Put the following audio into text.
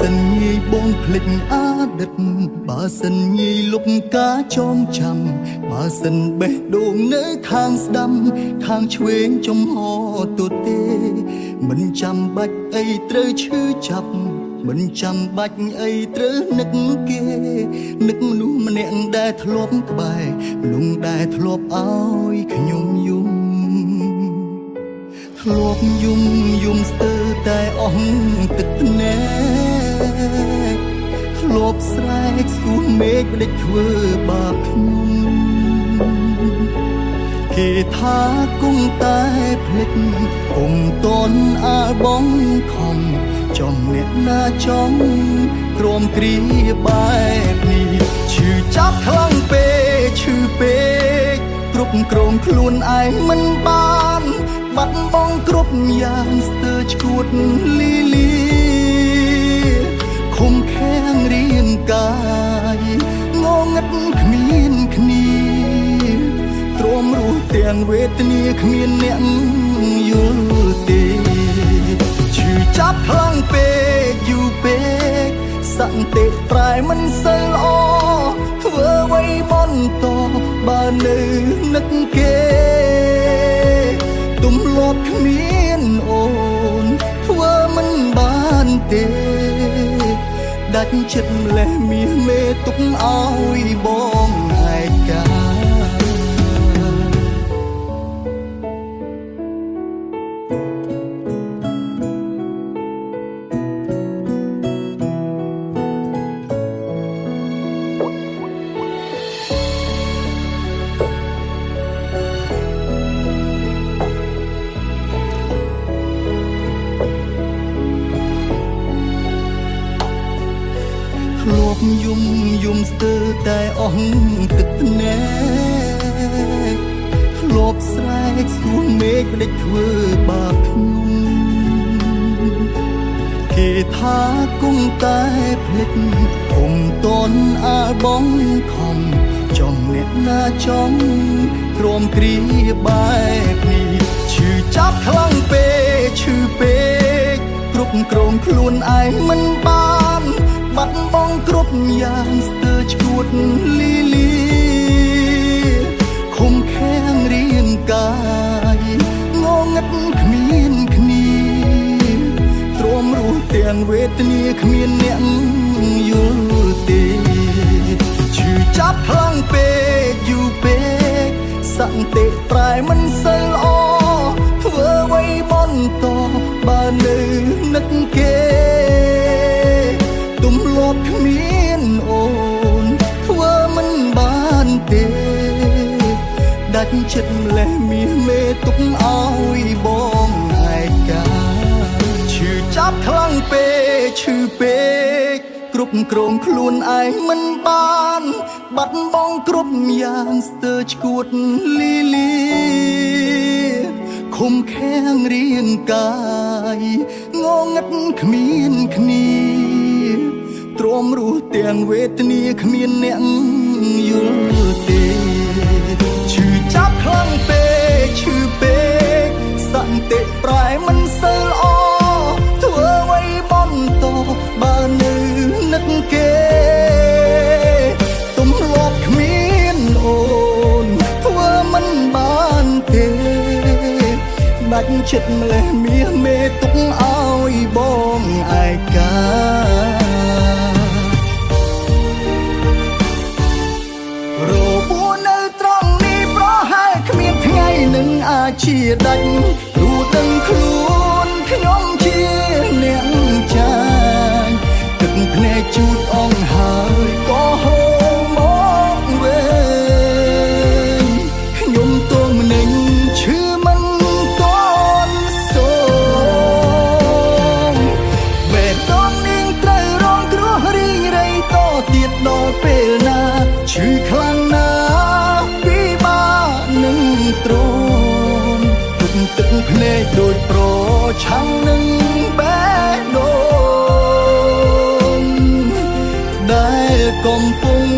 សិនងាយបងភ្លេចអតីតបើសិនងាយលុបការចងចាំបើសិនបេះដូងនៅខាងស្ដាំខាងឆ្វេងចំហទទេមិនចាំបាច់អីត្រូវឈឺចាប់មិនចាំបាច់អីត្រូវនឹកគេនឹកមនុស្សម្នាក់ដែលធ្លាប់ក្បែរមនុស្សដែលធ្លាប់ឲ្យខ្ញុំយំធ្លាប់យំយំស្ទើរតែអស់ទឹកភ្នែកធ្លាប់ស្រែកសួរមេឃមិនធ្វើបាបខ្ញុំគេថាគង់តែភ្លេចគុំតនអាលបងខំចំអ្នកណាចង់ក្រមគ្រាបែបនេះឈឺចាប់ខ្លាំងពេកឈឺពេកគ្រប់គ្រងខ្លួនឯងមិនបានបាត់បង់គ្រប់យ៉ាងស្ទើរឈួតលីលីឃុំខាំងរាងកាយងងឹតគ្មានគ្នាទ្រាំរស់ទាំងវេទនាគ្មានអ្នកយល់ទេឈឺចាប់ខ្លាំងពេកយូរពេកសន្តិប្រែមិនសូវល្អធ្វើអ្វីបន្តបើនៅនឹកគេទម្លាប់គ្មានអូនធ្វើមិនបានទេដាច់ចិត្តម្លេះមាសមេទុកឲ្យបងឯកាធ្លាប់យំយំស្ទើរតែអស់ទឹកភ្នែកធ្លាប់ស្រែកសួរមេឃមិនធ្វើបាបខ្ញុំគេថាគង់តែភ្លេចគុំតនអាលបងខំចំអ្នកណាចង់ក្រមគ្រាបែបនេះឈឺចាប់ខ្លាំងពេកឈឺពេកគ្រប់គ្រងខ្លួនឯងមិនបានបាត់បង់គ្រប់យ៉ាងស្ទើរឈួតលីលីឃុំខាំងរាងកាយងងឹតគ្មានគ្នាទ្រាំរស់ទាំងវេទនាគ្មានអ្នកយល់ទេឈឺចាប់ខ្លាំងពេកយូរពេកសន្តិប្រែមិនសូវល្អធ្វើអ្វីបន្តបើនៅនឹកគេទម្លាប់គ្មានអូនធ្វើមិនបានទេដាច់ចិត្តម្លេះមាសមេទុកឲ្យបងឯកាឈឺចាប់ខ្លាំងពេកឈឺពេកគ្រប់គ្រងខ្លួនឯងមិនបានបាត់បង់គ្រប់យ៉ាងស្ទើរឈួតលីលីឃុំខាំងរាងកាយងងឹតគ្មានគ្នាទ្រាំរស់ទាំងវេទនាគ្មានអ្នកយល់ទេឈឺចាប់ខ្លាំងពេកឈឺពេកសន្តិប្រែមិនសូវល្អធ្វើអ្វីបន្តបើនៅនឹកគេទម្លាប់គ្មានអូនធ្វើមិនបានទេដាច់ចិត្តម្លេះមាសមេទុកឲ្យបងឯកានឹងអាចជាដាច់ព្រោះដឹងខ្លួនខ្ញុំជាអ្នកចាញ់ទឹកភ្នែកជូតអងហើយក៏ហូរមកវិញខ្ញុំទមនឹងឈឺមិនតន់សូមបេះដូងនាងត្រូវរងគ្រោះរីងរៃតទៀតដល់ពេលណាឈឺខ្លាំងណាស់ពិបាកនឹងទ្ ឆាំងនឹងបេះដូងដែលកំពុង